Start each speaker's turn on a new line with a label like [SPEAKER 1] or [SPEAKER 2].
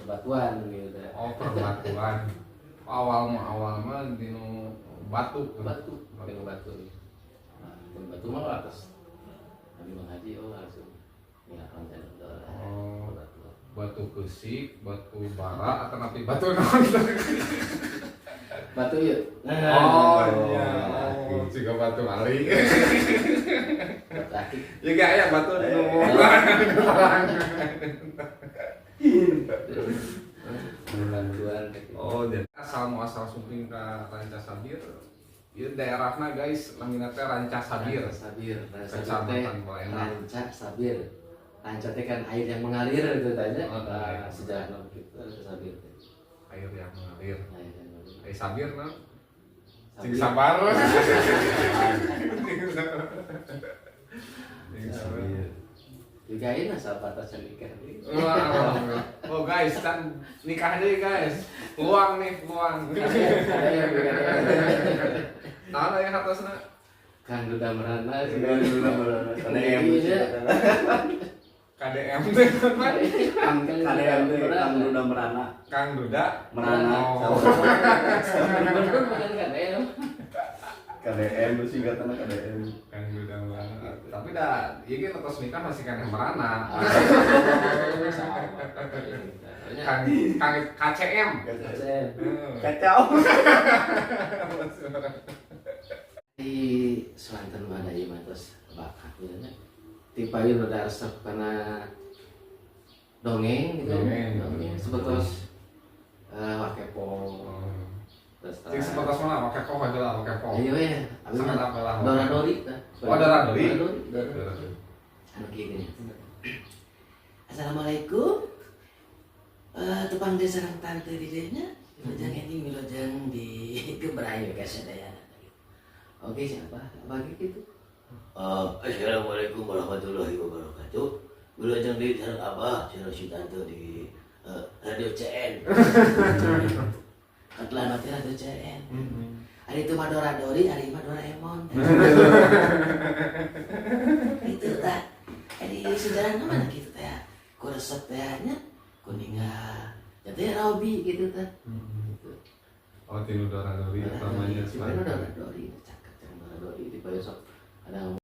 [SPEAKER 1] Perbatuan gitu teh.
[SPEAKER 2] Oh, perbatuan. Awal mah dinu batu.
[SPEAKER 1] Batu, pakai batu. Nah, batu mah atas. Nabi menghaji, oh langsung. Ya, rencana.
[SPEAKER 2] Oh.
[SPEAKER 1] Batu.
[SPEAKER 2] Batu kesik, batu bara atau nanti batu naon?
[SPEAKER 1] Batu yuk. Nah,
[SPEAKER 2] Oh iya, oh, juga batu ali.
[SPEAKER 1] Batu akik.
[SPEAKER 2] Ya gak ya batu nu terang.
[SPEAKER 1] Batuan.
[SPEAKER 2] Oh, jadi asal muasal sumping ka Ranca Sabir. Ieu daerahna, guys, namina teh Ranca Sabir.
[SPEAKER 1] Ranca Sabir. Ranca Sabir teh
[SPEAKER 2] Kecamatan Baleendah.
[SPEAKER 1] Ranca Sabir. Ranca teh kan air yang mengalir gitu tanya.
[SPEAKER 2] Oh,
[SPEAKER 1] Nah,
[SPEAKER 2] iya.
[SPEAKER 1] sejarahna begitu Ranca Sabir teh.
[SPEAKER 2] Air yang mengalir.
[SPEAKER 1] Air yang mengalir.
[SPEAKER 2] Eh, Sabir na? Cing
[SPEAKER 1] Sabir.
[SPEAKER 2] sabar. Cing sabar. Cing sabar.
[SPEAKER 1] Juga ini sahabat nikah.
[SPEAKER 2] Wah, oh guys, kan nikah deh, guys. Peluang nih, peluang.
[SPEAKER 1] Ada yang
[SPEAKER 2] Nah, yang atasna.
[SPEAKER 1] Kang Duda Merana.
[SPEAKER 3] Kang Duda Merana. KDM.
[SPEAKER 1] Iya.
[SPEAKER 2] KDM teh apa?
[SPEAKER 3] Kang KDM teh Kang Duda Merana.
[SPEAKER 2] Kang Duda
[SPEAKER 3] Merana.
[SPEAKER 2] Oh.
[SPEAKER 1] Bener bukan KDM.
[SPEAKER 3] KDM itu singkatannya KDM.
[SPEAKER 2] Kang Duda Merana. Tapi dah, ieu ge atas nikah masih kan Merana.
[SPEAKER 1] Sama.
[SPEAKER 2] Kang Kang KCM.
[SPEAKER 1] KCM.
[SPEAKER 3] Kacau.
[SPEAKER 1] Di Selantan mah ada ieu mah tos bakat gitu nya. Ti payun udah resep karena dongeng gitu.
[SPEAKER 2] Dongeng.
[SPEAKER 1] Dongeng sebetos wakepo. Terus
[SPEAKER 2] Cing sebatas mana? Wakepo aja lah, wakepo.
[SPEAKER 1] Iya we, abi
[SPEAKER 2] Sangat
[SPEAKER 1] mah
[SPEAKER 2] apa lah.
[SPEAKER 1] Dora Dori tah.
[SPEAKER 2] Oh, Dora Dori.
[SPEAKER 1] Dora Dori. Dora Dori. Anu kieu gini. Assalamualaikum. Tepang desa sareng tante di dieu nya. Wilujeng enjing, wilujeng di Gebrayu ka sadayana. Oke, siapa? Apa gitu?
[SPEAKER 4] Assalamualaikum warahmatullahi wabarakatuh. Wilujeng di sareng Abah, sareng si tante di Radio CN.
[SPEAKER 1] Ketelan mati Radio CN. Ari itu mah Dora Dori, ari mah Doraemon. Itu tah. Ari sejarah mana gitu teh. Ku resep teh nya, ku ninggal. Jadi Robi gitu teh. Gitu.
[SPEAKER 2] Oh, tinu Dora Dori utamanya.
[SPEAKER 1] Dora Dori, cakep Dora Dori di sok ada.